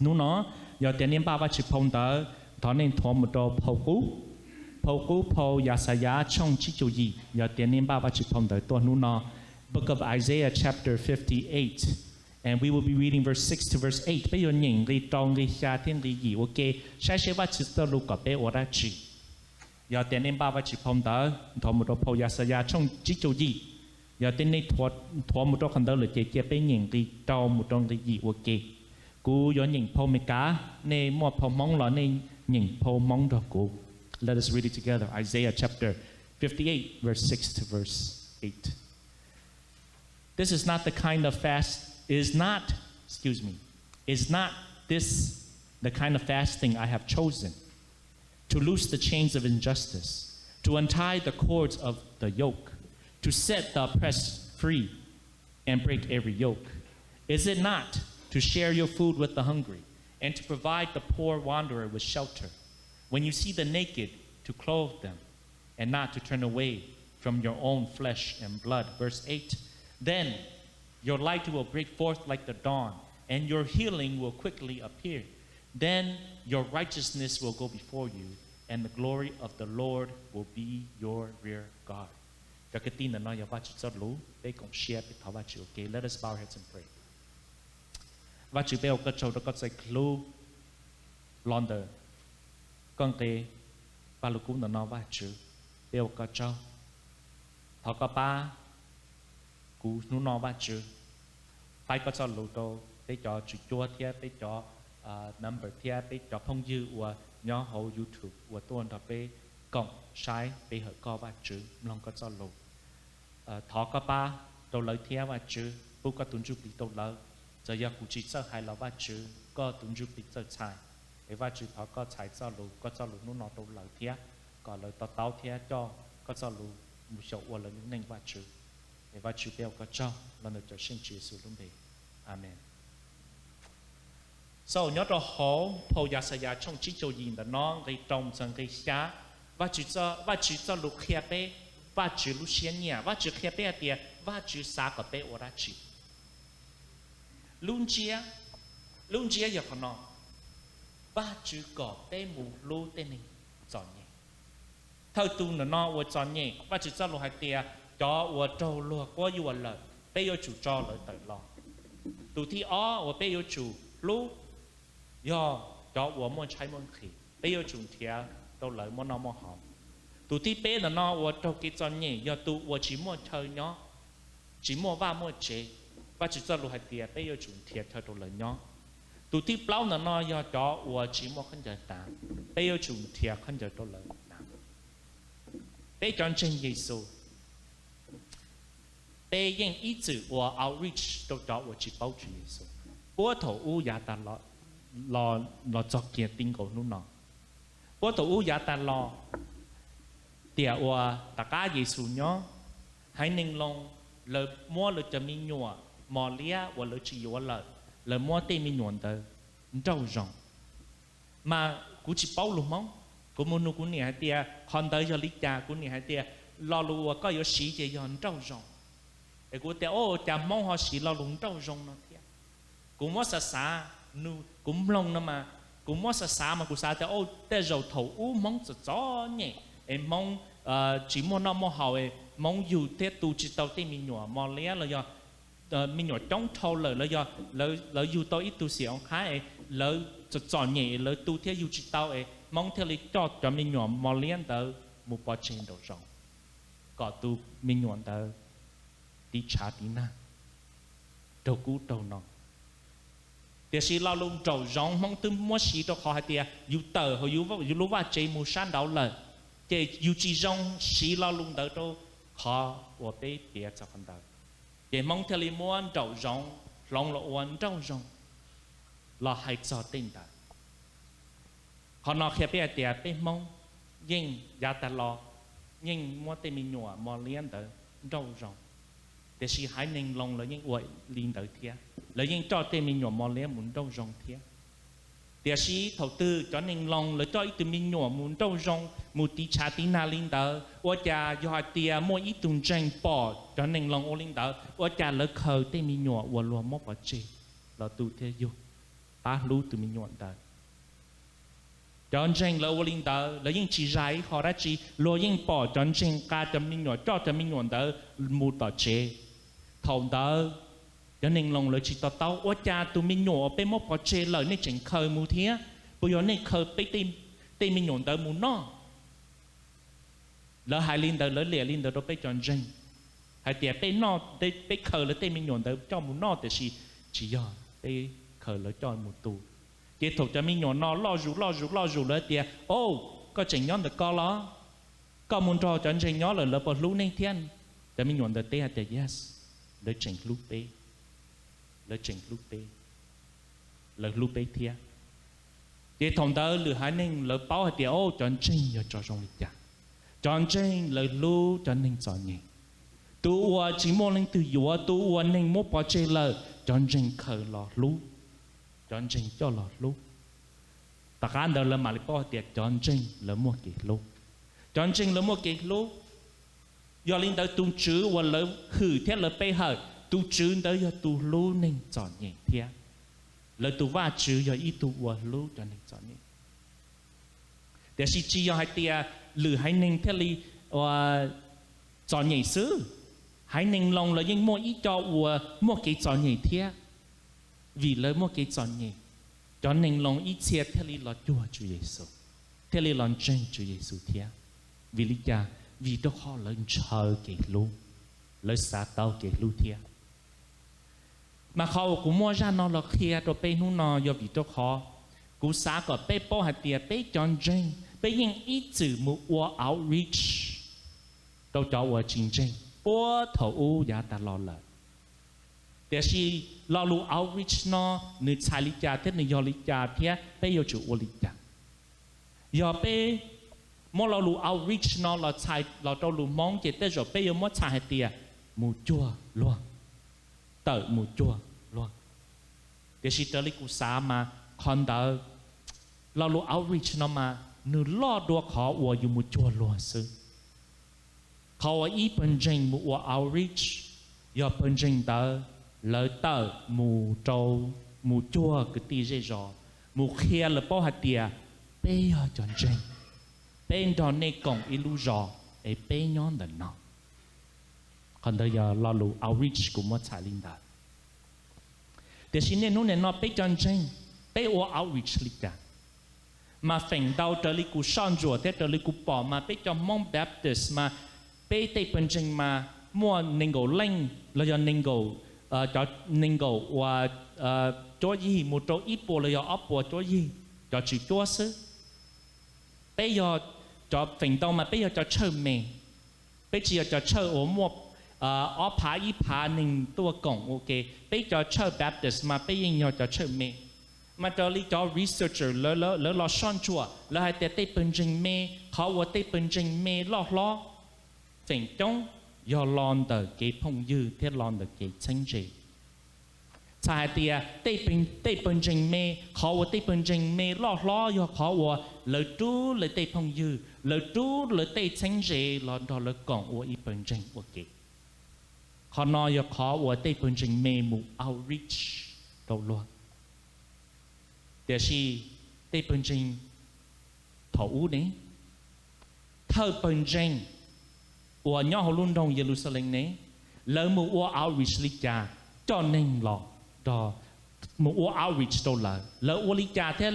Hnub no, yog tias nej npaj Vajtswv phau ntawv, thov nej nthuav mus rau phau qub. Phau qub, phau Yaxayas tshooj tsib caug yim. Yog tias nej npaj Vajtswv phau ntawv tuaj hnub no, Book of Isaiah chapter fifty-eight, and we will be reading verse six to verse eight. Peb yuav nyeem nqe rau, nqe xya thiab nqe yim ua ke, saib seb Vajtswv txoj lus kom peb ua dab tsi. Yog tias nej npaj Vajtswv phau ntawv, nthuav mus rau phau Yaxayas tshooj tsib caug yim. Yog tias nej nthuav mus rau qhov ntawd lawm ces cia peb nyeem nqe rau mus rau nqe yim ua ke. Kuv yuav nyeem phau Meskas, nej muaj phau Hmoob los nej nyeem phau Hmoob nrog kuv. Let us read it together. Isaiah chapter fifty-eight, verse six to verse eight. This is not the kind of fast, is not, excuse me, is not this the kind of fasting I have chosen, to loose the chains of injustice, to untie the cords of the yoke, to set the oppressed free, and break every yoke? Is it not to share your food with the hungry, and to provide the poor wanderer with shelter? When you see the naked, to clothe them, and not to turn away from your own flesh and blood. Verse eight. Then your light will break forth like the dawn, and your healing will quickly appear. Then your righteousness will go before you, and the glory of the Lord will be your rear guard. Cov kwv tij, ntawm no yog Vajtswv txoj lus, peb koom siab peb thov Vajtswv ua ke. Let us bow our heads and pray. Vajtswv, peb ua koj tsaug rau koj txoj kev hlub los ntawm koj nqe Vajluskub ntawm no, Vajtswv, peb ua koj tsaug. Thov koj pab kuv hnub no, Vajtswv, faib koj txoj lus rau peb cov tswv cuab thiab peb cov member thiab peb cov phooj ywg uas nyob hauv YouTube uas tuaj nrog peb koom saib pe hawm koj, Vajtswv, mloog koj txoj lus. Thov koj pab rau lawv thiab, Vajtswv, pub koj tus Ntsuj Plig rau lawv. Txawm yog kuv tsis txawj hais los, Vajtswv, koj tus Ntsuj Plig txawj txhais. Es Vajtswv, thov koj txhais txoj lus, koj txoj lus hnub no rau lawv thiab, kom lawv to taub thiab coj koj txoj lus mus xyaum ua lawv lub neej, Vajtswv. Es Vajtswv, peb ua koj tsaug los ntawm cov seej Tswv Yexus lub npe. Amees. So, nyob rau hauv phau Yaxayas tshooj tsib caug yim ntawm no, nqe rau txog nqe xya, Vajtswv txoj lus qhia peb Vajtswv lub siab nyiam. Vajtswv qhia peb hais tias Vajtswv xav kom peb ua dab tsi. Lub ntsiab, lub ntsiab yog qhov no, Vajtswv kom peb mus hlub tej neeg txom nyem. Thawj tug ntawm no uas txom nyem, Vajtswv txoj lus hais tias cov uas raug luag quab yuam lawm, peb yuav tsum tso lawv tawm los. Tus thib ob uas peb yuav tsum hlub yog cov uas muaj tshaib muaj nqhis, peb yuav tsum nrhiav rau lawv muaj noj muaj haus. Tus thib peb ntawm no uas raug kev txom nyem yog tus uas tsis muaj chaw nyob, tsis muaj vaj muaj tsev. Vajtswv txoj lus hais tias peb yuav tsum nrhiav chaw rau lawv nyob. Tus thib plaub ntawm no yog cov uas tsis muaj khaub ncaws hnav, peb yuav tsum nrhiav khaub ncaws rau lawv hnav. Peb cov ntseeg Yexus, peb yeej ib txwm ua outreach rau cov uas tsis paub Tswv Yexus, puag thaum ub yav tas los, los txog kiag ti nkaus hnub no. Puag thaum ub yav tas los, tiam uas tom qab Yexus nyob, haiv neeg Loos lawv muab lawv cov me nyuam mos liab uas lawv tsis yuav lawm, lawv muab tej me nyuam ntawd nrauj zoov. Mas kuv tsis paub lus Hmoob, kuv mus nug kuv niam hais tias qhov ntawd yog li cas, kuv niam hais tias lo lus uas koj yuav siv ces yog nrauj zoov. Es kuv tias, o, cas Hmoob ho siv lo lus nrauj zoov no thiab? Kuv muab xav xav, kuv mloog no mas, kuv muab xav xav mas kuv xav tias, o, tej zaum thaum ub Hmoob txom txom nyem es Hmoob tsis muaj noj muaj haus es Hmoob yug thiab tu tsis tau tej me nyuam mos liab los yog me nyuam coob dhau lawm los yog lawv yug tau ib tug xim oo qhab es lawv txom txom nyem es lawv tu thiab yug tsis tau es Hmoob thiaj li coj cov me nyuam mos liab ntawd mus pov tseg nraum zoov kom tus me nyuam ntawd tiv tshav tiv nag, raug kub raug no. Tiam sis lo lus nraum zoov Hmoob twb muab siv rau qhov hais tias yus tawm hauv yus lub vaj tsev mus sab nraud lawm, ces yus tsis zoo siv lo lus ntawd rau qhov uas peb piav txog qhov ntawd. Ces Hmoob thiaj li muab nraum zoov hloov los ua nrauj zoov los hais txog tej ntawd. Qhov no qhia peb hais tias peb Hmoob yeej yav tag los yeej muab tej me nyuam mos liab ntawd nrauj zoov, tiam sis haiv neeg Loos lawv yeej ua li ntawd thiab, lawv yeej coj tej me nyuam mos liab mus nrauj zoov thiab. Tiam sis thaum twg cov neeg Loos lawv coj ib tug me nyuam mus nrauj zoov mus tiv tshav tiv nag li ntawd, ua cas yog hais tias muaj ib tug ntseeg pom cov neeg Loos ua li ntawd, ua cas lawv khaws tej me nyuam uas luag muab pov tseg los tu thiab yug? pab hlub tus me nyuam ntawd. Cov ntseeg lawv ua li ntawd, lawv yeej tsis zais ib qho dab tsi, luag yeej pom cov ntseeg nqa cov me nyuam, coj cov me nyuam ntawd mus tom tsev. Thaum ntawd cov neeg Loos lawv tsis to taub, ua cas tus me nyuam uas peb muab pov tseg lawm nej tseem khaws mus thiab? Puas yog nej khaws peb tej me nyuam ntawd mus noj? Lawv hais li ntawd, lawv liam li ntawd rau peb cov ntseeg, hais tias peb noj, peb khaws lawv tej me nyuam ntawd coj mus noj, tiam sis tsis yog, peb khaws lawv coj mus tu. Ces thaum cov me nyuam no loj zus loj zus loj zus, lawv tias, O, koj tseem nyob ntawm ko los? Koj mus nrog cov ntseeg nyob lawm, lawv puas hlub nej thiab? Cov me nyuam ntawd teb hais tias, Yes, lawv tseem hlub peb, lawv tseem hlub peb, lawv hlub peb thiab. Ces thaum ntawd lwm haiv neeg lawv paub hais tias, O, cov ntseeg yog tso zoo li cas, cov ntseeg lawv hlub cov neeg txom nyem. Tus uas tsis muaj leej twg yuav, tus uas neeg muab pov tseg lawm, cov ntseeg khaws los hlub, cov ntseeg coj los hlub. Tom qab ntawd lawv mam li paub hais tias cov ntseeg lawv muaj kev hlub. Cov ntseeg lawv muaj kev hlub. Yog li ntawd tus Tswv uas lawv hwm thiab lawv pe hawm, tus Tswv ntawd yog tus hlub neeg txom nyem thiab. Lawv tus Vajtswv yog ib tug uas hlub cov neeg txom nyem. Tiam sis tsis yog hais tias lwm haiv neeg thiaj li txom nyem xwb. Haiv neeg Loos lawv yeej muaj ib co uas muaj kev txom nyem thiab. Vim lawv muaj kev txom nyem, cov neeg Loos ib txhia thiaj li los cuag Tswv Yexus, thiaj li los ntseeg Tswv Yexus thiab. Vim li cas? Vim rau qhov lawv ntshaw kev hlub, lawv xav tau kev hlub thiab. Mas qhov uas kuv muab zaj no los qhia rau peb hnub no yog vim rau qhov kuv xav kom peb paub hais tias peb cov ntseeg peb yeej ib txwm mus ua outreach rau cov uas tsis ntseeg puag thaum ub yav tas los lawm. Tiam sis lo lus outreach no nws txhais li cas thiab nws yog li cas thiab peb yuav tsum ua li cas? Yog peb muab lo lus outreach no los txhais los rau lus Hmoob ces tej zaum peb yuav muab txhais hais tias mus cuag luag, tawm mus cuag luag. Tiam sis raws li kuv xav mas qhov ntawd, lo lus outreach no mas nws loj dua qhov uas yus mus cuag luag xwb. Qhov uas ib pawg ntseeg mus ua outreach, yog pawg ntseeg ntawd lawv tawm mus rau, mus cuag kwv tij zej zos, mus qhia lawv paub hais tias peb yog cov ntseeg, peb nrog nej koom ib lub zos es peb nyob ntawm no. Qhov ntawd yog lo lus outreach kuv muab txhais li ntawd. Tiam sis niaj hnub nim no peb cov ntseeg, peb ua outreach li cas? Mas feem ntau raws li kuv soj ntsuam thiab raws li kuv pom mas peb cov Hmoob Baptist mas peb tej pawg ntseeg mas muaj nees nkaum leej los yog nees nkaum, cov nees nkaum uas cuab yig mus rau ib puas los yog ob puas cuab yig, cov tswv cuab xwb. Peb yog cov, feem ntau mas peb yog cov tshawj me, peb tsis yog cov tshawj uas muaj ob phav ib phav neeg tuaj koom ua ke. Peb cov tshawj Baptist mas peb yeej yog cov tshawj me. Mas raws li cov researcher lawv los soj ntsuam, lawv hais tias tej pawg ntseeg me, qhov uas tej pawg ntseeg me loj hlob feem coob yog los ntawm kev phooj ywg thiab los ntawm kev txheeb ze. Txhais hais tias tej pawg ntseeg me, qhov uas tej pawg ntseeg me loj hlob yog qhov uas lawv rub lawv tej phooj ywg, lawv rub lawv tej txheeb ze los nrog lawv koom ua ib pawg ntseeg ua ke. Qhov no yog qhov uas tej pawg ntseeg me mus outreach rau luag. Tiam sis tej pawg ntseeg thaum ub ne, thawj pawg ntseeg uas nyob hauv lub nroog Yeluxalees ne, lawv mus ua outreach li cas? Coj neeg los nrog, mus ua outreach rau lawv. Lawv ua li cas thiab,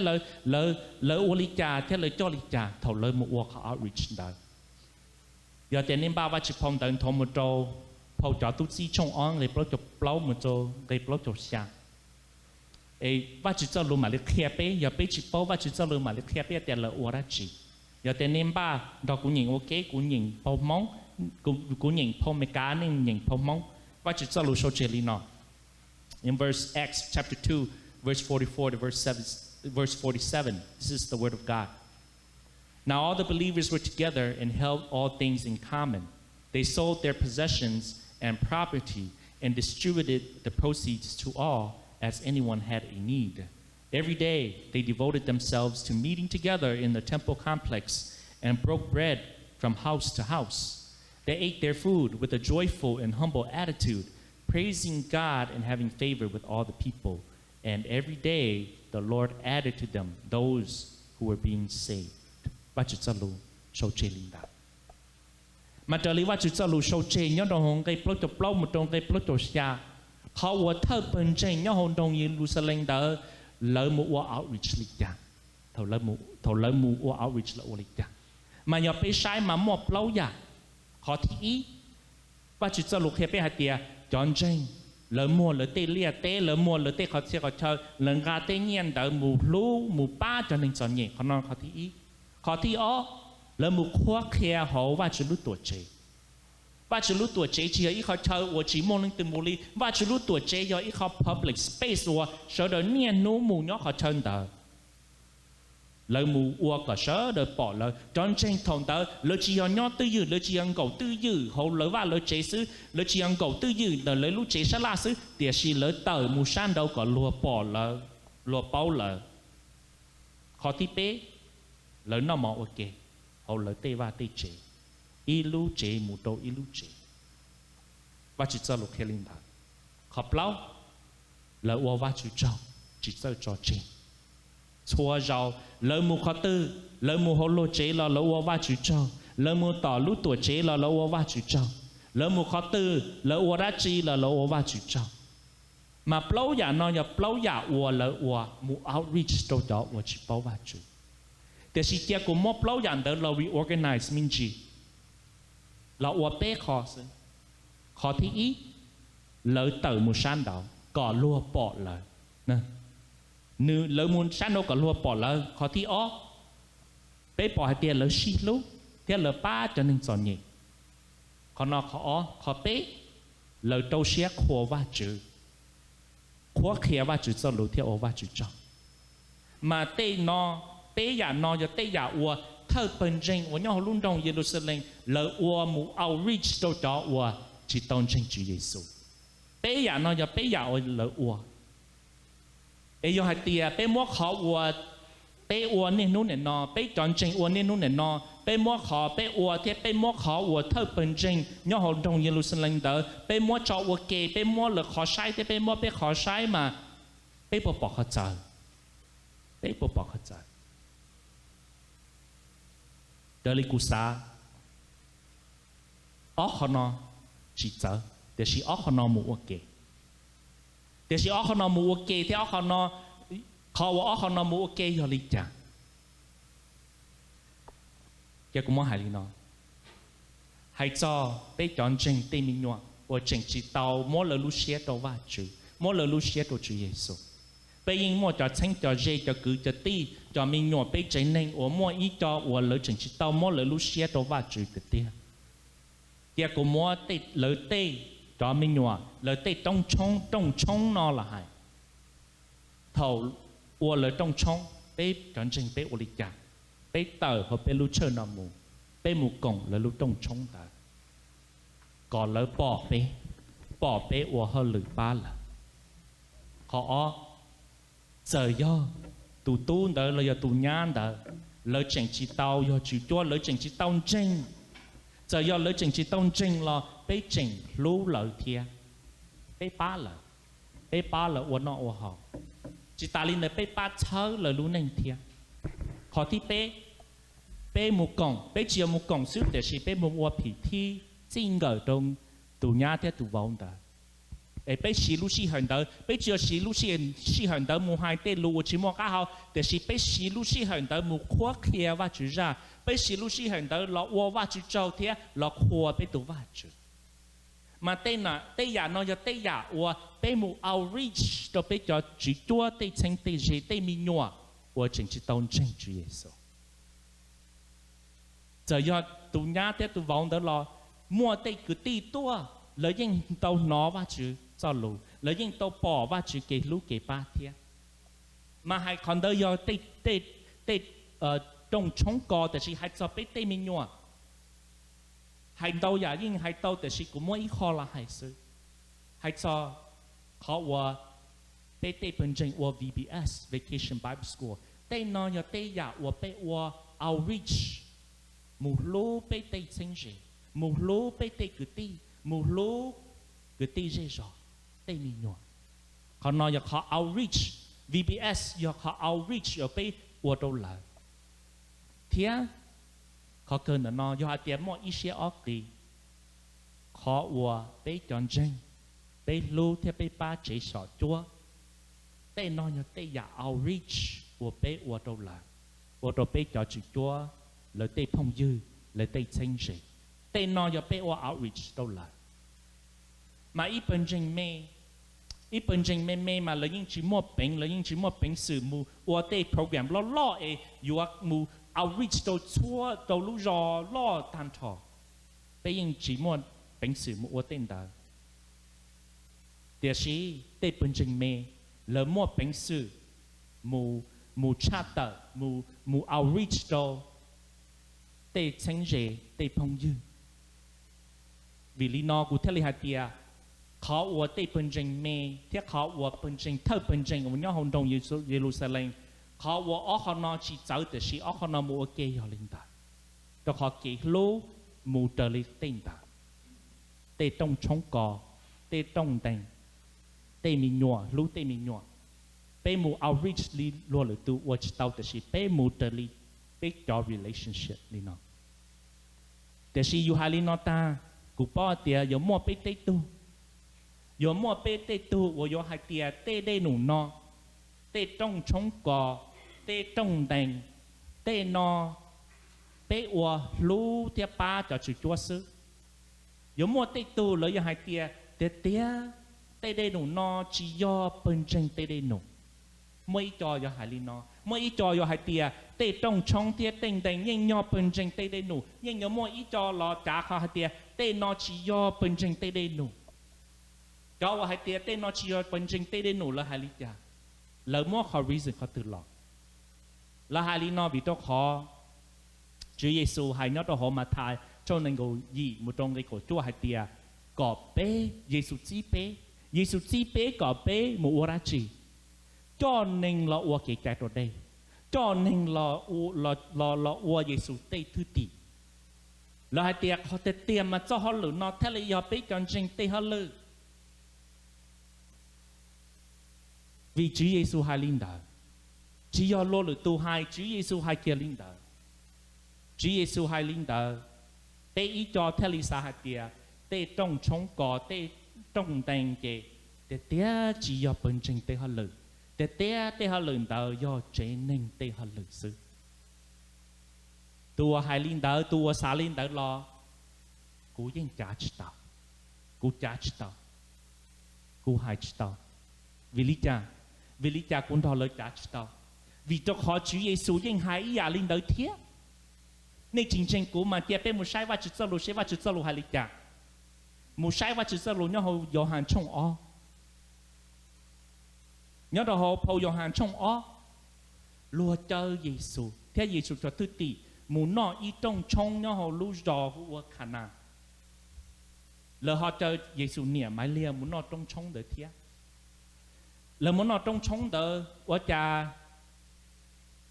lawv ua li cas thiab lawv coj li cas thaum lawv mus ua qhov outreach ntawd? Yog tias nej npaj Vajtswv phau ntawv nthuav mus rau phau Cov Tub Txib tshooj ob nqe plaub caug plaub mus rau nqe plaub caug xya, es Vajtswv txoj lus mam li qhia peb, yog peb tsis paub Vajtswv txoj lus mam li qhia peb tias lawv ua dab tsi. Yog tias nej npaj nrog kuv nyeem ua ke, kuv nyeem phau Hmoob, kuv nyeem phau Meskas, nej nyeem phau Hmoob. Vajtswv txoj lus sau tseg li no. In verse, Acts chapter two, verse forty-four to verse seven, verse forty-seven, this is the word of God. Now all the believers were together and held all things in common. They sold their possessions and property and distributed the proceeds to all as anyone had a need. Every day they devoted themselves to meeting together in the temple complex and broke bread from house to house. They ate their food with a joyful and humble attitude, praising God and having favor with all the people. And every day the Lord added to them those who were being saved. Vajtswv txoj lus sau tseg li ntawd. Mas raws li Vajtswv txoj lus sau tseg nyob rau hauv nqe plaub caug plaub mus rau nqe plaub caug xya, qhov uas thawj pawg ntseeg nyob hauv nroog Yeluxalees ntawd, lawv mus ua outreach li cas? Thaum lawv mus ua outreach lawv ua li cas? Mas yog peb saib mas muaj plaub yam. Qhov thib ib, Vajtswv txoj lus qhia peb hais tias cov ntseeg, lawv muag lawv tej liaj teb, lawv muag lawv tej qhov txhia qhov chaw, lawv nqa tej nyiaj ntawd mus hlub mus pab cov neeg txom nyem. Qhov no qhov thib ib. Qhov thib ob, lawv mus qhuab qhia hauv Vajtswv lub tuam tsev. Vajtswv lub tuam tsev tsis yog ib qhov chaw uas tsis muaj leej twg mus li. Vajtswv lub tuam tsev yog ib qhov public space uas sawv daws niaj hnub mus nyob qhov chaw ntawd. Lawv mus ua kom sawv daws pom lawv. Cov ntseeg thaum ntawd lawv tsis yog nyob twj ywm, lawv tsis yog nkaum twj ywm hauv lawv vaj lawv tsev xwb, lawv tsis yog nkaum twj ywm ntawm lawv lub tsev sab laj xwb, tiam sis lawv tawm mus sab nraud kom luag pom lawv, luag paub lawv. Qhov thib peb, lawv noj mov ua ke hauv lawv tej vaj tej tsev, ib lub tsev mus rau ib lub tsev. Vajtswv txoj lus qhia li ntawd. Qhov plaub, lawv ua Vajtswv tsaug, tsis txawj tso tseg. Txhua zaus lawv mus qhov twg, lawv mus hauv luag tsev los lawv ua Vajtswv tsaug, lawv mus tom lub tuam tsev los lawv ua Vajtswv tsaug, lawv mus qhov twg, lawv ua dab tsi los lawv ua Vajtswv tsaug. Mas plaub yam no yog plaub yam uas lawv ua mus outreach rau cov uas tsis paub Vajtswv. Tiam sis cia kuv muab plaub yam ntawd los reorganize me ntsis, los ua peb qho xwb. Qhov thib ib, lawv tawm mus sab nraud kom luag pom lawv. Nws, lawv mus sab nraud kom luag pom lawv. Qhov thib ob, peb pom hais tias lawv sib hlub thiab lawv pab cov neeg txom nyem. Qhov no qhov ob. Qhov peb, lawv rau siab qhuas Vajtswv, qhuab qhia Vajtswv txoj lus thiab ua Vajtswv tsaug. Mas tej no, peb yam no yog tej yam uas thawj pawg ntseeg uas nyob hauv lub nroog Yeluxalees lawv ua mus outreach rau cov uas tsis tau ntseeg Tswv Yexus. Peb yam no yog peb yam uas lawv ua. Es yog hais tias peb muab qhov uas peb ua niaj hnub nim no, peb cov ntseeg ua niaj hnub nim no, peb muab qhov peb ua thiab peb muab qhov uas thawj pawg ntseeg nyob hauv nroog Yeluxalees ntawd, peb muab tso ua ke, peb muab lawv qhov saib thiab peb muab peb qhov saib mas peb puas pom qhov txawv? Peb puas pom qhov txawv? Raws li kuv xav, ob qho no tsis txawv, tiam sis ob qho no mus ua ke. Tiam sis ob qho no mus ua ke thiab ob qho no, qhov uas ob qho no mus ua ke yog li cas? Cia kuv muab hais li no, hais txog peb cov ntseeg tej me nyuam uas tseem tsis tau muab lawv lub siab rau Vajtswv, muab lawv lub siab rau Tswv Yexus. Peb yeej muaj cov txheeb cov ze, cov kwv cov tij, cov me nyuam peb tsev neeg uas muaj ib co uas lawv tseem tsis tau muab lawv lub siab rau Vajtswv tiag tiag. Cia kuv muab lawv tej, cov me nyuam lawv tej rooj tshoob, rooj tshoob no los hais. Thaum ua lawv rooj tshoob, peb cov ntseeg peb ua li cas? Peb tawm hauv peb lub tshawj no mus, peb mus koom lawv lub rooj tshoob ntawd, kom lawv pom peb, pom peb ua hauj lwm pab lawv. Qhov ob, txawm yog tus tub ntawd los yog tus nyab ntawd, lawv tseem tsis tau yog tswv cuab, lawv tseem tsis tau ntseeg. Txawm yog lawv tseem tsis tau ntseeg los peb tseem hlub lawv thiab. Peb pab lawv, peb pab lawv ua noj ua haus. Tsis tas li ntawd peb pab txhawb lawv lub neej thiab. Qhov thib peb, peb mus koom, peb tsis yog mus koom xwb tiam sis peb mus ua phim thib txij nkawm rau tus nyab thiab tus vauv ntawd. Es peb siv lub sij hawm ntawd, peb tsis yog siv lub sij hawm ntawd mus hais tej lus uas tsis muaj qab hau, tiam sis peb siv lub sij hawm ntawd mus qhuab qhia Vajtswv zaj, peb siv lub sij hawm ntawd los ua Vajtswv tsaug thiab los qhuas peb tus Vajtswv. Mas tej, tej yam no yog tej yam uas peb mus outreach rau peb cov tswv cuab, tej txheeb tej ze, tej me nyuam uas tseem tsis tau ntseeg Tswv Yexus. Txawm yog tus nyab thiab tus vauv ntawd los muaj tej kwv tij tuaj, lawv yeej tau hnov Vajtswv txoj lus, lawv yeej tau pom Vajtswv kev hlub kev pab thiab. Mas hais qhov ntawd yog tej, tej rooj tshoob ko, tiam sis hais txog peb tej me nyuam, hais ntau yam yeej hais tau tiam sis kuv muab ib qho los hais xwb. Hais txog qhov uas peb tej pawg ntseeg ua V B S, Vacation Bible School, tej no yog tej yam uas peb ua outreach, mus hlub peb tej txheeb ze, mus hlub peb tej kwv tij, mus hlub kwv tij zej zos, tej me nyuam. Qhov no yog qhov outreach, V B S yog qhov outreach uas peb ua rau lawv. Thiab qhov kawg ntawm no yog hais tias muaj ib siab ob qis, qhov uas peb cov ntseeg, peb hlub thiab peb pab tsev xyom cuab, tej no yog tej yam outreach uas peb ua rau lawv, ua rau peb cov tswv cuab, lawv tej phooj ywg, lawv tej txheeb ze. Tej no yog peb ua outreach rau lawv. Mas ib pawg ntseeg me, ib pawg ntseeg me me mas lawv yeej tsis muaj peev, lawv yeej tsis muaj peev xwm mus ua tej program loj loj es yuav mus outreach rau txhua rau lub zos loj tag nrho. Peb yeej tsis muaj peev xwm mus ua tej ntawd. Tiam sis tej pawg ntseeg me, lawv muaj peev xwm mus, mus tshaj tawm, mus outreach rau tej txheeb ze, tej phooj ywg. Vim li no kuv thiaj li hais tias qhov uas tej pawg ntseeg me thiab qhov uas pawg ntseeg thawj pawg ntseeg uas nyob hauv nroog Yeluxalees, qhov uas ob qho no tsis txawv tiam sis ob qho no mus ua ke yog li ntawd, rau qhov kev hlub mus raws li tej ntawd. Tej rooj tshoob kos, tej rooj ntees, tej me nyuam hlub tej me nyuam. Peb mus outreach li luag lwm tus ua tsis tau tiam sis peb mus raws li peb cov relationship li no. Tiam sis yus hais li no tag, kuv paub hais tias yuav muaj peb tej tug, yuav muaj peb tej tug uas yuav hais tias tej dej num no, tej rooj tshoob kos, tej rooj ntees, tej no peb ua hlub thiab pab cov tswv cuab xwb. Yuav muaj tej tug lawv yuav hais tias tiag tiag, tej dej num no tsis yog pawg ntseeg tej dej num. Muaj ib co yuav hais li no, muaj ib co yuav hais tias tej rooj tshoob thiab tej ntees yeej yog pawg ntseeg tej dej num. Yeej yuav muaj ib co los cav qhov hais tias tej no tsis yog pawg ntseeg tej dej num. Cov uas hais tias tej no tsis yog pawg ntseeg tej dej num lawv hais li cas? Lawv muab qhov reason qhov twg los? Lawv hais li no vim rau qhov Tswv Yexus hais nyob rau hauv Mathais tshooj nees nkaum yim mus rau nqe kaum cuaj hais tias kom peb, Yexus txib peb, Yexus txib peb kom peb mus ua dab tsi? Coj neeg los ua kev cai raus dej, coj neeg los, los ua Yexus tej thwj tim. Lawv hais tias qhov tiag tiag mas txoj hauj lwm no thiaj li yog peb cov ntseeg tej hauj lwm. Vim Tswv Yexus hais li ntawd, tsis yog luag lwm tus hais, Tswv Yexus hais kiag li ntawd. Tswv Yexus hais li ntawd, peb ib co thiaj li xav hais tias tej rooj tshoob kos, tej rooj ntees ces tiag tiag tsis yog pawg ntseeg tej hauj lwm, tiag tiag tej hauj lwm ntawd yog tsev neeg tej hauj lwm xwb. Tus uas hais li ntawd, tus uas xav li ntawd los kuv yeej cav tsis tau, kuv cav tsis tau, kuv hais tsis tau. Vim li cas? Vim li cas kuv nrog lawv cav tsis tau? Vim rau qhov Tswv Yexus yeej hais ib yam li ntawd thiab. Nej tsis ntseeg kuv mas cia peb mus saib Vajtswv txoj lus seb Vajtswv txoj lus hais li cas. Mus saib Vajtswv txoj lus nyob hauv Yauhas tshooj ob. Nyob rau hauv phau Yauhas tshooj ob, luag caw Yexus thiab Yexus cov thwj tim mus noj ib rooj tshoob nyob hauv lub zos hu ua Khanas. Lawv ho caw Yexus niam Maiv Liag mus noj rooj tshoob ntawd thiab. Lawv mus noj rooj tshoob ntawd ua cas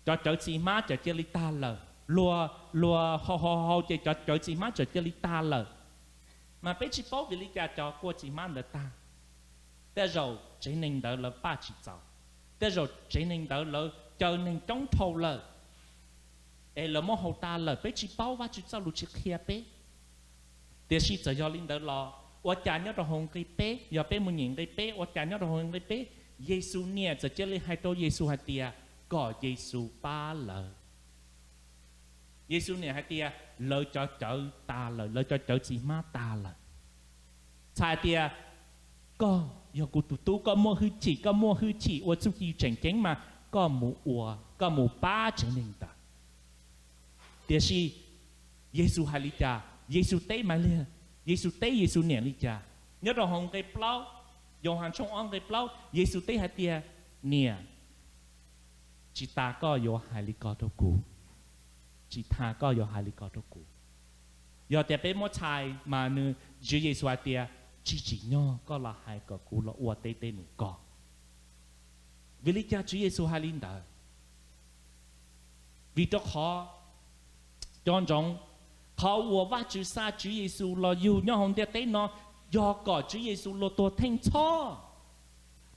cov cawv txiv hmab txawm cia li tag lawm. Luag, luag hau hau hau ces cov cawv txiv hmab txawm cia li tag lawm. Mas peb tsis paub vim li cas cov kua txiv hmab ntawd tag. Tej zaum tsev neeg ntawd lawv paj tsis txaus, tej zaum tsev neeg ntawd lawv caw neeg coob dhau lawm, es lawv muab hau tas lawm, peb tsis paub, Vajtswv txoj lus tsis qhia peb. Tiam sis txawm yog li ntawd los ua cas nyob rau hauv nqe peb, yog peb mus nyem nqe peb, ua cas nyob rau hauv nqe peb, Yexus niam txawm cia li hais rau Yexus hais tias kom Yexus pab lawv. Yexus niam hais tias lawv cov cawv tas lawm, lawv cov cawv txiv hmab tas lawm. Txhais hais tias koj yog kuv tus tub, koj muaj hwj chim, koj muaj hwj chim ua txuj ci tseem ceeb mas koj mus ua, koj mus pab tsev neeg ntawd. Tiam sis Yexus hais li cas? Yexus teb Maiv Liag, Yexus teb Yexus niam li cas? Nyob rau hauv nqe plaub, Yauhas tshooj ob nqe plaub, Yexus teb hais tias, niam, tsis tas koj yuav hais li ko rau kuv, tsis tas koj yuav hais li ko rau kuv. Yog tias peb muab txhais mas nws, Tswv Yexus hais tias tsis tsim nyog koj los hais kom kuv los ua tej dej num ko. Vim li cas Tswv Yexus hais li ntawd? Vim rau qhov, cov ntsoov, qhov uas Vajtswv xa Tswv Yexus los yug nyob hauv ntiaj teb no yog kom Tswv Yexus los tuag theej txhoj.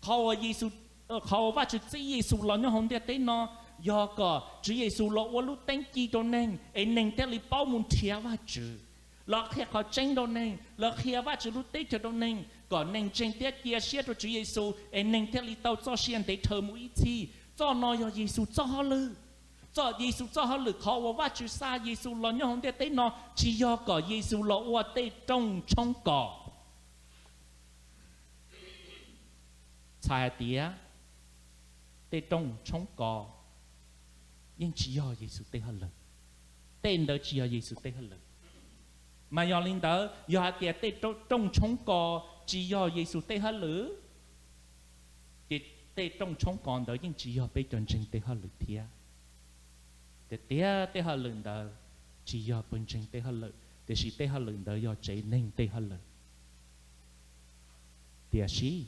Qhov uas Yexus, qhov uas Vajtswv txib Yexus los nyob hauv ntiaj teb no yog kom Tswv Yexus los ua lub teeb ci rau neeg es neeg thiaj li paub mus nrhiav Vajtswv, los qhia qhov tseeb rau neeg, los qhia Vajtswv lub teb chaws rau neeg, kom neeg ntseeg thiab cia siab rau Tswv Yexus es neeg thiaj li tau txoj sia ntev dhawv mus ib txhis. Txoj no yog Yexus txoj hauj lwm. Txoj Yexus txoj hauj lwm, qhov uas Vajtswv xa Yexus los nyob hauv ntiaj teb no tsis yog kom Yexus los ua tej rooj tshoob kos. Txhais hais tias tej rooj tshoob kos yeej tsis yog Yexus tej hauj lwm. Tej ntawd tsis yog Yexus tej hauj lwm. Mas yog li ntawd, yog hais tias tej rooj tshoob kos tsis yog Yexus tej hauj lwm, ces tej rooj tshoob kos ntawd yeej tsis yog peb cov ntseeg tej hauj lwm thiab. Tiag tiag tej hauj lwm ntawd tsis yog pawg ntseeg tej hauj lwm, tiam sis tej hauj lwm ntawd yog tsev neeg tej hauj lwm. Tiam sis,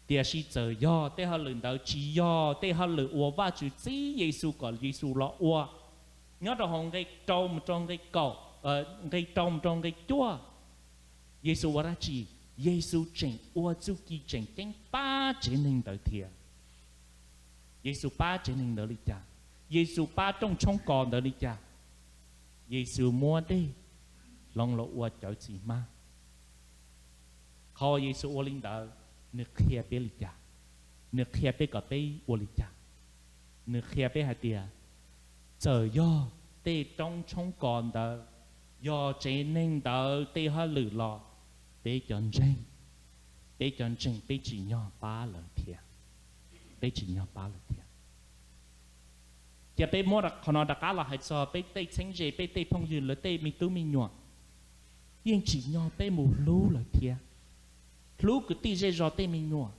tiam sis txawm yog tej hauj lwm ntawd tsis yog tej hauj lwm uas Vajtswv txib Yexus kom Yexus los ua, nyob rau hauv nqe rau mus rau nqe kaum, nqe rau mus rau nqe cuaj, Yexus ua dab tsi? Yexus tseem ua txuj ci tseem ceeb pab tsev neeg ntawd thiab. Yexus pab tsev neeg ntawd li cas? Yexus pab rooj tshoob kos ntawd li cas? Yexus muab dej hloov los ua cawv txiv hmab. Qhov uas Yexus ua li ntawd, nws qhia peb li cas? Nws qhia peb kom peb ua li cas? Nws qhia peb hais tias, txawm yog tej rooj tshoob kos ntawd yog tsev neeg ntawd tej hauj lwm los, peb cov ntseeg, peb cov ntseeg peb tsim nyog pab lawv thiab. Peb tsim nyog pab lawv thiab. Cia peb muab qhov no rov qab los hais txog peb tej txheeb ze, peb tej phooj ywg, lawv tej me tub me nyuam, yeej tsim nyog peb mus hlub lawv thiab. Hlub kwv tij zej zos tej me nyuam.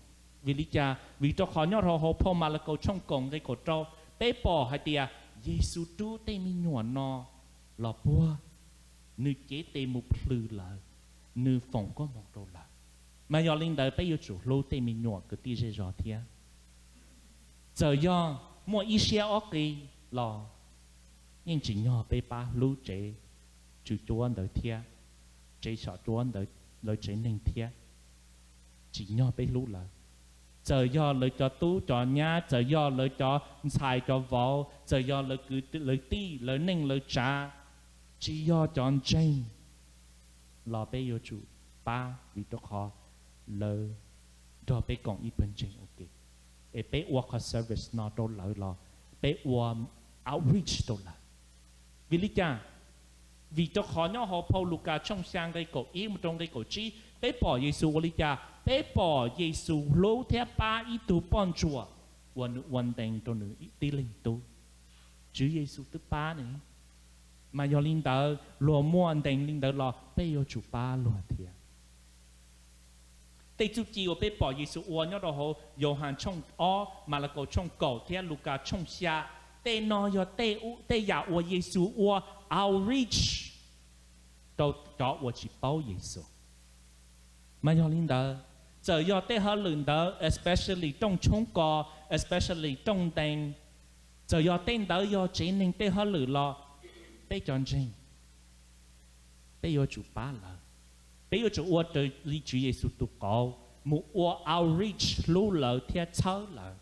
Vim li cas? Vim rau qhov nyob rau hauv phau Malakaus tshooj kaum nqe kaum rau, peb pom hais tias Yexus rub tej me nyuam no los puag, nws cev tes mus plhws lawv, nws foom koob hmoov rau lawv. Mas yog li ntawd peb yuav tsum hlub tej me nyuam kwv tij zej zos thiab. Txawm yog muaj ib siab ob qis los, yeej tsim nyog peb pab hlub tsev tswv cuab ntawd thiab, tsev xyom cuab ntawd, lawv tsev neeg thiab. Tsim nyog peb hlub lawv. Txawm yog lawv cov tub cov nyab, txawm yog lawv cov ntxhais cov vauv, txawm yog lawv kwv lawv tij, lawv neej lawv tsav, tsis yog cov ntseeg los peb yuav tsum pab, vim rau qhov lawv nrog peb koom ib pawg ntseeg ua ke. Es peb ua qhov service no rau lawv los peb ua outreach rau lawv. Vim li cas? Vim rau qhov nyob hauv phau Lukas tshooj xya nqe kaum ib mus rau nqe kaum tsib, peb pom Yexus ua li cas? Peb pom Yexus hlub thiab pab ib tug poj ntsuam uas nws ua ntees rau nws tib leeg tub. Tswv Yexus twb pab ne. Mas yog li ntawd, luag muaj ntees li ntawd los peb yuav tsum pab luag thiab. Tej txuj ci uas peb pom Yexus ua nyob rau hauv Yauhas tshooj ob, Malakaus tshooj kaum thiab Lukas tshooj xya, tej no yog tej yam uas Yexus ua outreach rau cov uas tsis paub Yexus. Mas yog li ntawd, txawm yog tej hauj lwm ntawd, especially rooj tshoob kos, especially rooj ntees, txawm yog tej ntawd yog tsev neeg tej hauj lwm los, peb cov ntseeg, peb yuav tsum pab lawv. Peb yuav tsum ua raws li Tswv Yexus tus qauv mus ua outreach hlub lawv thiab txhawb lawv,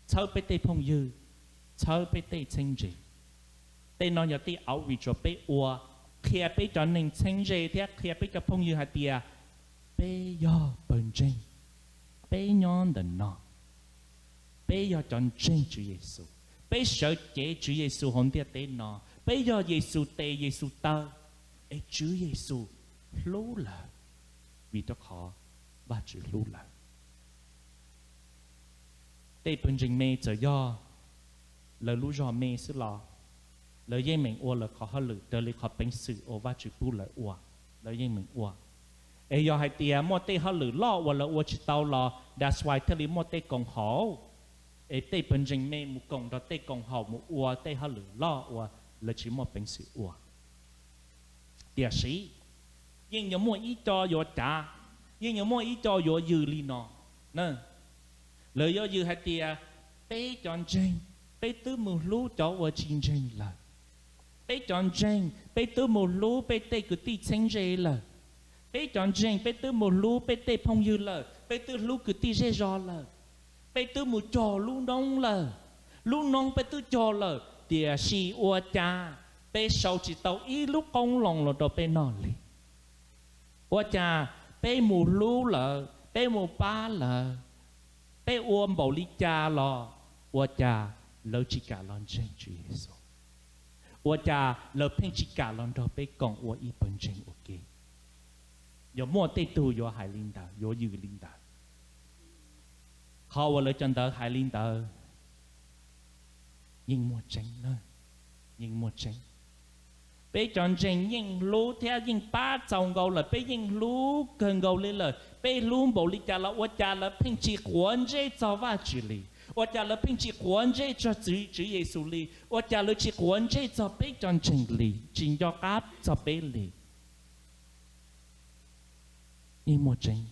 txhawb peb tej phooj ywg, txhawb peb tej txheeb ze. Tej no yog tej outreach uas peb ua, qhia peb cov neeg txheeb ze thiab qhia peb cov phooj ywg hais tias peb yog pawg ntseeg, peb nyob ntawm no, peb yog cov ntseeg Tswv Yexus, peb sawv cev Tswv Yexus hauv ntiaj teb no, peb yog Yexus tes Yexus taw, es Tswv Yexus hlub lawv, vim rau qhov Vajtswv hlub lawv. Tej pawg ntseeg me txawm yog lawv lub zog me xwb los, lawv yeej meem ua lawv qhov hauj lwm raws li qhov peev xwm uas Vajtswv pub lawv ua, lawv yeej meem ua. Es yog hais tias muaj tej hauj lwm loj uas lawv ua tsis tau los that's why thiaj li muaj tej koom haum, es tej pawg ntseeg me mus koom nrog tej koom haum mus ua tej hauj lwm loj uas lawv tsis muaj peev xwm ua. Tiam sis yeej yuav muaj ib co yuav cav, yeej yuav muaj ib co yuav yws li no. Lawv yuav yws hais tias peb cov ntseeg, peb twb mus hlub cov uas tsis ntseeg lawm. Peb cov ntseeg, peb twb mus hlub peb tej kwv tij txheeb ze lawm. Peb cov ntseeg, peb twb mus hlub peb tej phooj ywg lawm. peb twb hlub kwv tij zej zog lawm, peb twb mus cog lub noob lawm, lub noob peb twb cog lawm, tiam sis ua cas peb sau tsis tau ib lub qoob loo los rau peb noj li? Ua cas peb mus hlub lawv, peb mus pab lawv, peb ua npaum li cas los ua cas lawv tsis kam los ntseeg Tswv Yexus? Ua cas lawv pheej tsis kam los nrog peb koom ua ib pawg ntseeg ua ke? Yuav muaj tej tug yuav hais li ntawd, yuav yws li ntawd. Qhov uas lawv cov ntawd hais li ntawd yeej muaj tseeb, yeej muaj tseeb. Peb cov ntseeg yeej hlub thiab yeej pab txaus nkaus lawm, peb yeej hlub kawg nkaus li lawm, peb hlub npaum li cas los ua cas lawv pheej tsis quav ntsej txog Vajtswv li? Ua cas lawv pheej tsis quav ntsej txog Tswv Yexus li? Ua cas lawv tsis quav ntsej txog peb cov ntseeg li, tsis nco qab txog peb li? Yeej muaj tseeb.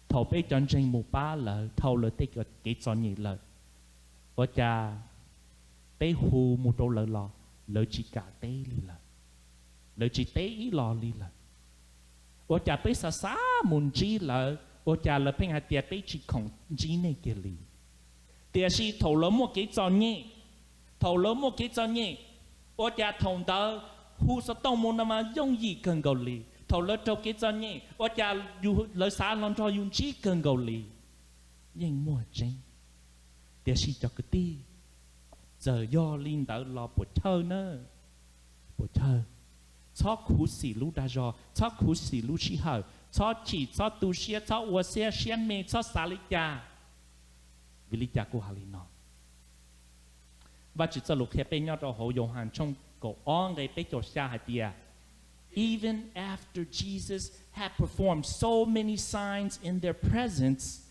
Thaum peb cov ntseeg mus pab lawv dhau lawv tej kev txom nyem lawm, ua cas peb hu mus rau lawv los lawv tsis kam teb li lawm, lawv tsis teb ib los li lawm. Ua cas peb xav xav mus ntsib lawv, ua cas lawv pheej hais tias peb tsis khoom ntsib nej kiag li? Tiam sis thaum lawv muaj kev txom nyem, thaum lawv muaj kev txom nyem, ua cas thaum ntawd hu xov tooj mus no mas yooj yim kawg nkaus li. Thaum lawv raug kev txom nyem, ua cas lawv xav los nrog yus ntsib kawg nkaus li. Yeej muaj tseeb. Tiam sis cov kwv tij, txawm yog li ntawd los puas chawj na? Puas chawj. Txhob khuv xim lub dag zog, txhob khuv xim lub sij hawm, txhob chim, txhob tu siab, txhob ua siab siab me, txhob xav li cas. Vim li cas kuv hais li no? Vajtswv txoj lus qhia peb nyob rau hauv Yauhas tshooj kaum ob nqe peb caug xya hais tias, Even after Jesus had performed so many signs in their presence,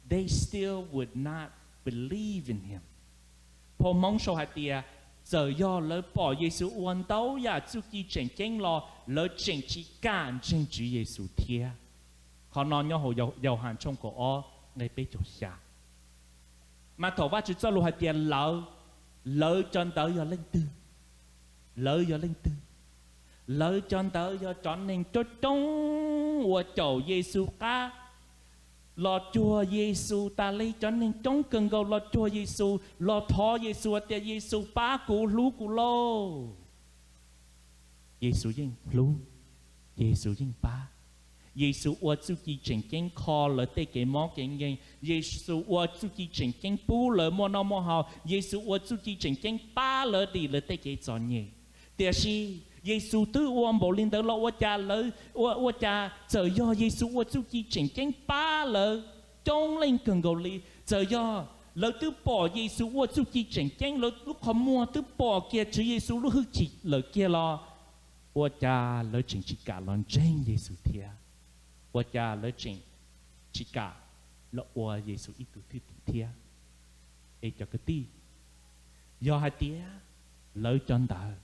they still would not believe in him. Phau Hmoob sau hais tias, txawm yog lawv pom Yexus ua ntau yam txuj ci tseem ceeb los lawv tseem tsis kam ntseeg Tswv Yexus thiab. Qhov no nyob hauv Yauhas tshooj kaum ob nqe peb caug xya. Mas thaum Vajtswv txoj lus hais tias lawv, lawv cov ntawd yog leej twg? Lawv yog leej twg? Lawv cov ntawd yog cov neeg coob coob uas caum Yexus qab, los cuag Yexus tas li. Cov neeg coob kawg nkaus los cuag Yexus, los thov Yexus tias, Yexus pab kuv, hlub kuv lauj. Yexus yeej hlub, Yexus yeej pab. Yexus ua txuj ci tseem ceeb kho lawv tej kev mob kev nkeeg, Yexus ua txuj ci tseem ceeb pub lawv muaj noj muaj haus, Yexus ua txuj ci tseem ceeb pab lawv dim lawv tej kev txom nyem. Tiam sis Yexus twb ua npaum li ntawd los ua cas lawv, ua cas txawm yog Yexus ua txuj ci tseem ceeb pab lawv coob leej kawg nkaus li, txawm yog lawv twb pom Yexus ua txuj ci tseem ceeb, lawv lub qhov muag twb pom kiag Tswv Yexus lub hwj chim lawm kiag los ua cas lawv tseem tsis kam los ntseeg Yexus thiab? Ua cas lawv tseem tsis kam los ua Yexus ib tug thwj tim thiab? Es cov kwv tij, yog hais tias lawv cov ntawd,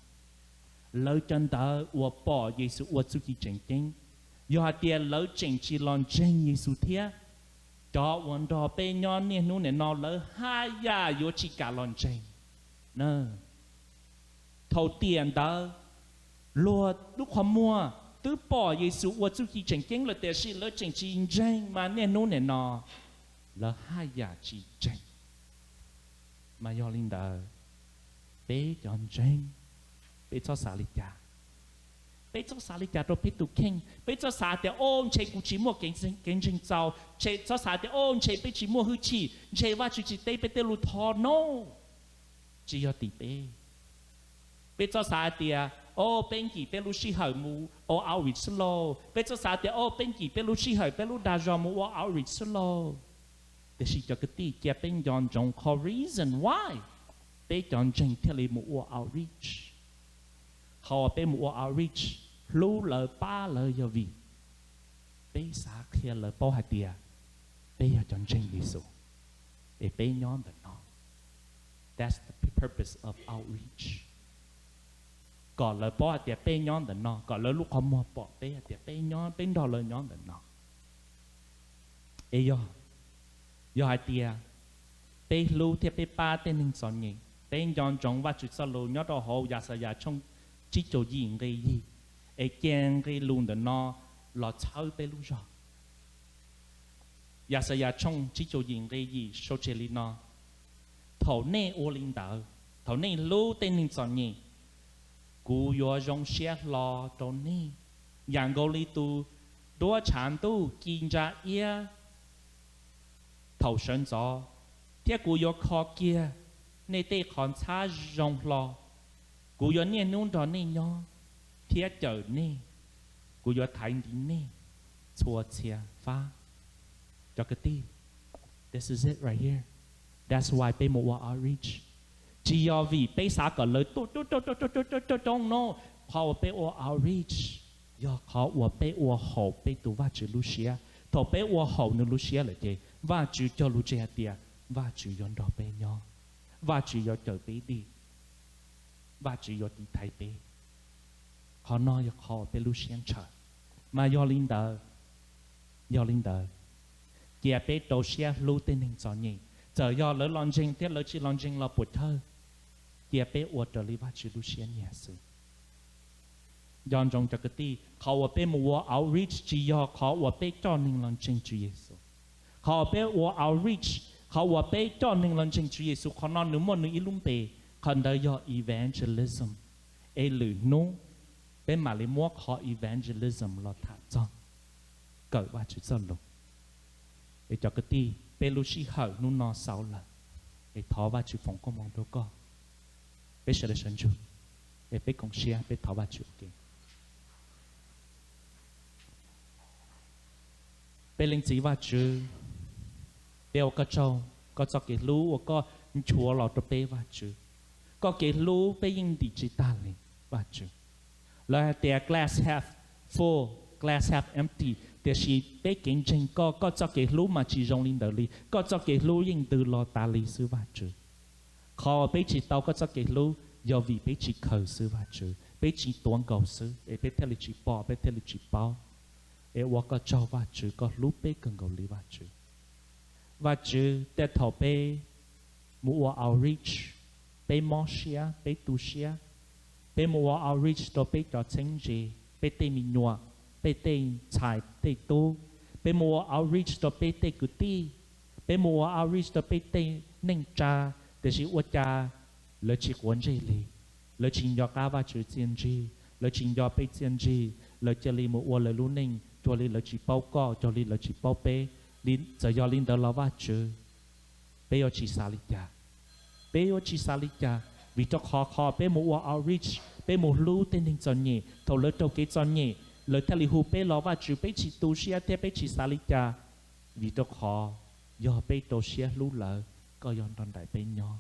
lawv cov ntawd uas pom Yexus ua txuj ci tseem ceeb, yog hais tias lawv tseem tsis los ntseeg Yexus thiab, cov uas nrog peb nyob niaj hnub nim no lawv haj yam yuav tsis kam los ntseeg na. Thaum tiam ntawd, luag lub qhov muag twb pom Yexus ua txuj ci tseem ceeb lawm tiam sis lawv tseem tsis ntseeg, mas niaj hnub nim no lawv haj yam tsis ntseeg. Mas yog li ntawd, peb cov ntseeg, peb txhob xav li cas. Peb txhob xav li cas rau peb tus kheej. Peb txhob xav tias, o, ntshe kuv tsis muaj kev ntseeg txaus, ntshe txhob xav tias, o, ntshe peb tsis muaj hwj chim, ntshe Vajtswv tsis teb peb tej lus thov no. Tsis yog tim peb. Peb txhob xav tias, o, peb nkim peb lub sij hawm mus ua outreach xwb lauj. Peb txhob xav tias, o, peb nkim peb lub sij hawm, peb lub dag zog mus ua outreach xwb lauj. Tiam sis cov kwv tij, cia peb nco ntsoov qhov reason why peb cov ntseeg thiaj li mus ua outreach. Qhov uas peb mus ua outreach, hlub lawv pab lawv yog vim peb xav qhia lawv paub hais tias peb yog cov ntseeg Yexus, es peb nyob ntawm no. That's the purpose of outreach. Kom lawv paub hais tias peb nyob ntawm no, kom lawv lub qhov muag pom peb hais tias peb nyob, peb nrog lawv nyob ntawm no. Es yog, yog hais tias peb hlub thiab peb pab tej neeg txom nyem, peb nco ntsoov Vajtswv txoj lus nyob rau hauv Yaxayas tshooj tsib caug yim nqe yim, es cia nqe lus ntawm no los txhawb peb lub zog. Yaxayas tshooj tsib caug yim nqe yim sau tseg li no: Thaum nej ua li ntawd, thaum nej hlub tej neeg txom nyem, kuv yuav zoo siab hlo rau nej, yam nkaus li tus duab tshav ntuj ci ntsa iab thaum sawv ntxov, thiab kuv yuav kho kiag nej tej qhov ntxhab zoo hlo. Kuv yuav niaj hnub nrog nej nyob thiab cawm nej. Kuv yuav thaiv ntiv nej txhua txhia fab. Cov kwv tij, this is it right here. That's why peb mus ua outreach. Tsis yog vim peb xav kom lawv tuaj coob coob coob coob no. Qhov uas peb ua outreach yog qhov uas peb ua haum peb tus Vajtswv lub siab. Thaum peb ua haum nws lub siab lawm ces Vajtswv cog lus tseg hais tias Vajtswv yuav nrog peb nyob, Vajtswv yuav cawm peb dim, Vajtswv yuav tiv thaiv peb. Qhov no yog qhov uas peb lub siab ntshaw. Mas yog li ntawd, yog li ntawd, cia peb rau siab hlub tej neeg txom nyem, txawm yog lawv los ntseeg thiab lawv tsis los ntseeg los puas chawj, cia peb ua raws li Vajtswv lub siab nyiam xwb. Nco ntsoov cov kwv tij, qhov uas peb mus ua outreach tsis yog qhov uas peb coj neeg los ntseeg Tswv Yexus. Qhov uas peb ua outreach, qhov uas peb coj neeg los ntseeg Tswv Yexus, qhov no nws muaj nws ib lub npe, qhov ntawd yog evangelism. Es lwm hnub peb mam li muab qhov evangelism los tham txog kawm Vajtswv txoj lus. Es cov kwv tij, peb lub sij hawm hnub no xaus lawm, es thov Vajtswv foom koob hmoov rau koj. Peb sawv daws sawv ntsug, es peb koom siab peb thov Vajtswv ua ke. Peb Leej Txiv Vajtswv, peb ua koj tsaug, koj txoj kev hlub uas koj nchuav los rau peb Vajtswv. Koj kev hlub peb yeej ntim tsis tag li Vajtswv. Lawv hais tias glass half full, glass half empty, tiam sis peb kev ntseeg koj, koj txoj kev hlub mas tsis zoo li ntawd li, koj txoj kev hlub yeej ntws los tas li xwb Vajtswv. Qhov peb tsis tau koj txoj kev hlub yog vim peb tsis khaws xwb Vajtswv, peb tsis tuav nkaus xwb es peb thiaj li tsis pom, peb thiaj li tsis paub. Es ua koj tsaug Vajtswv, koj hlub peb kawg nkaus li Vajtswv. Vajtswv, tej thaum peb mus ua outreach, peb mob siab, peb tu siab. Peb mus ua outreach rau peb cov txheeb ze, peb tej me nyuam, peb tej ntxhais tej tub. Peb mus ua outreach rau peb tej kwv tij. Peb mus ua outreach rau peb tej neej tsa, tiam sis ua cas lawv tsis quav ntsej li. Lawv tsis nco qab Vajtswv txiaj ntsig, lawv tsis nco peb txiaj ntsig, lawv cia li mus ua lawv lub neej cuag li lawv tsis paub koj, cuag li lawv tsis paub peb. Txawm yog li ntawd los Vajtswv, peb yuav tsis xav li cas. Peb yuav tsis xav li cas, vim rau qhov qhov peb mus ua outreach, peb mus hlub tej neeg txom nyem, thaum lawv raug kev txom nyem, lawv thiaj li hu peb los Vajtswv, peb tsis tu siab thiab peb tsis xav li cas. Vim rau qhov yog peb rau siab hlub lawv, koj yuav nrog nraim peb nyob.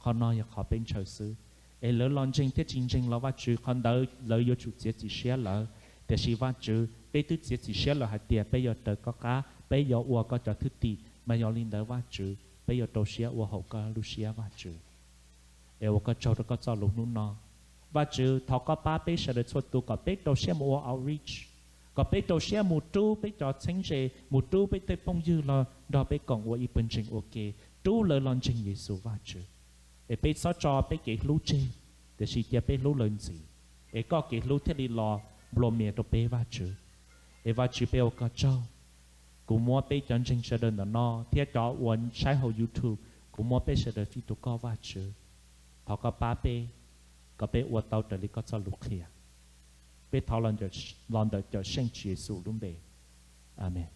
Qhov no yog qhov peb ntshaw xwb. Es lawv los ntseeg thiab tsis ntseeg los Vajtswv, qhov ntawd lawv yuav tsum txiav txim siab lawv. Tiam sis Vajtswv, peb twb txiav txim siab lawm hais tias peb yuav raws koj qab, peb yuav ua koj cov thwj tim, mas yog li ntawd Vajtswv, peb yuav rau siab ua haum koj lub siab Vajtswv. Es ua koj tsaug rau koj txoj lus hnub no. Vajtswv, thov koj pab peb sawv daws txhua tus kom peb rau siab mus ua outreach, kom peb rau siab mus rub peb cov txheeb ze, mus rub peb tej phooj ywg los nrog peb koom ua ib puag ntseeg ua ke, rub lawv los ntseeg Yexus Vajtswv. Es peb txhob tso peb kev hlub tseg, tiam sis cia peb hlub lawv ntxiv, es koj kev hlub thiaj li los nplua mias rau peb Vajtswv. Es Vajtswv, peb ua koj tsaug. Kuv muab peb cov ntseeg sawv daws ntawm no thiab cov uas saib hauv YouTube, kuv muab peb sawv daws fij rau koj Vajtswv. Thov koj pab peb, kom peb ua tau raws li koj txoj lus qhia. Peb thov los ntawm Cawmseej Tswv Yexus lub npe, amees.